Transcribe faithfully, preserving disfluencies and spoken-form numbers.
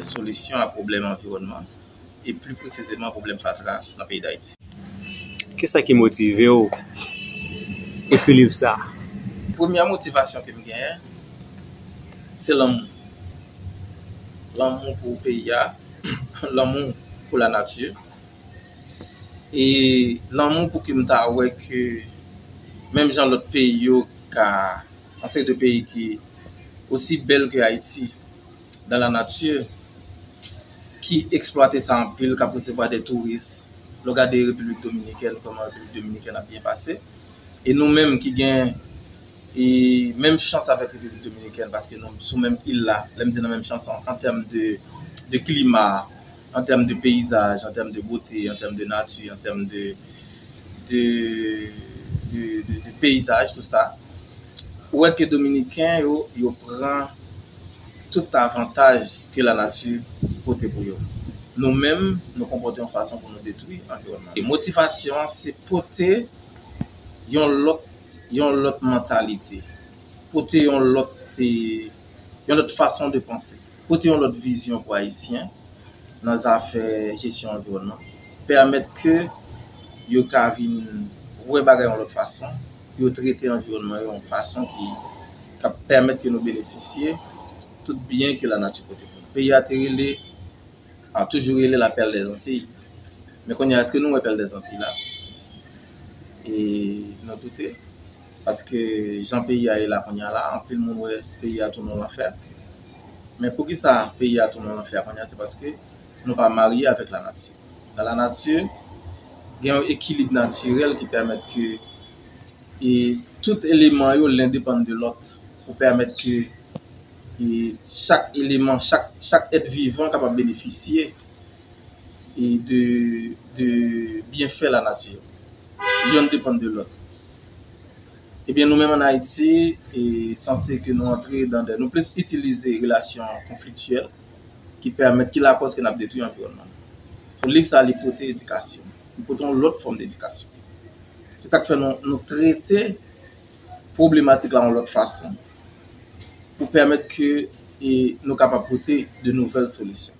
Solisyon a pwoblèm anviwònman, e pli presizeman pwoblèm fatra nan peyi Dayiti. Kisa ki motive w ekri liv sa? Premyè motivasyon ke m genyen, se lanmou. Lanmou pou peyi a, lanmou pou lanati. E lanmou pou ke m ta wè ke menm jan lòt peyi yo ka, yon seri de peyi ki osi bèl ke Ayiti, dan lanati, ki eksplwate sa anpil, k ap resevwa de touris. Lè w gade Repiblik Dominikèn, kòman Repiblik Dominikèn ap byen pase. E nou menm ki gen e menm chans avèk Repiblik Dominikèn, paske nou sou menm il la, lè m di nan menm chans an, an tèm de, de klima, an tèm de peyizaj, an tèm de bote, an tèm de nati, an tèm de, de, de, de, de peyizaj, tout sa. Ou wè ke Dominiken yo, yo pran tout avantaj ke lanati pote pou yo. Nou menm, nou konpòte yon fason pou nou detwi anviwònman. E motivasyon an, se pote yon lòt, yon lòt mantalite, pote yon lòt, eh, yon lòt fason de panse, pote yon lòt vizyon pou Ayisyen nan zafè jesyon anviwònman, pèmèt ke yo ka vin wè bagay yon lòt fason, yo trete anviwònman yo yon fason ki, k ap pèmèt ke nou benefisye tout byen ke lanati pote pou nou. Peyi a te rele, a toujou rele la Perle des Antilles. Men kounye a, èske nou wè Perle des Antilles la? E nou doute, paske jan peyi a ye la kounye a la, anpil moun wè peyi a tounen yon lanfè. Men poukisa peyi a tounen yon lanfè kounye a? Se paske nou pa marye avèk lanati. Nan lanati, gen yon ekilib natirèl ki pèmèt ke, e, tout eleman yo, len depann de lòt, pou pèmèt ke, e, chak eleman, chak, chak èt vivan kapab benefisye, e, de, de byenfè lanati yo. Yonn depann de lòt. Ebyen, nou menm ann Ayiti, e sanse ke nou antre dan de, nou plis itilize relasyon konfliktyèl ki pèmèt, ki lakòz ke n ap detwi anviwònman nou. So, liv sa, li pote edikasyon. Li pote yon lòt fòm edikasyon. Se sa k fè nou, nou trete pwoblematik la yon lòt fason pou pèmèt ke, e, nou kapab pote de nouvèl solisyon.